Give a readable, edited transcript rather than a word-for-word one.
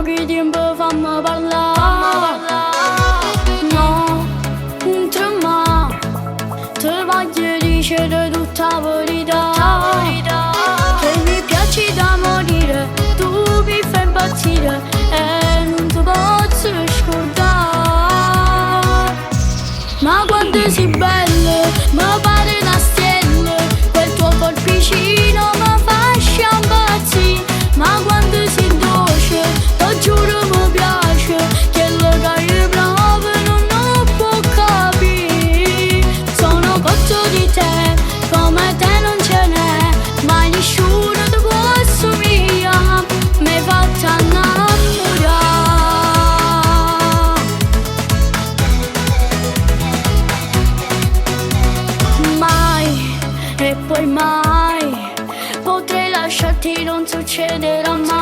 poco 'e tiempo famme parlà. No, nun tremmà, te voglio dicere tutta 'a verità. Che mi piaci da morire, tu mi fai impazzire e nun te pozzo scurdà. Ma quanto sei bella, mi pare una stella, quel tuo corpicino mi fa impazzire. Ma quanto sei dolce, ti giuro mi piace, quello che io provo non lo può capire. Sono cotto di te, come te non ce n'è, mai nessuno ti può assomigliare, mi hai fatta innamorare. Mai e poi mai potrei lasciarti, non succederà mai.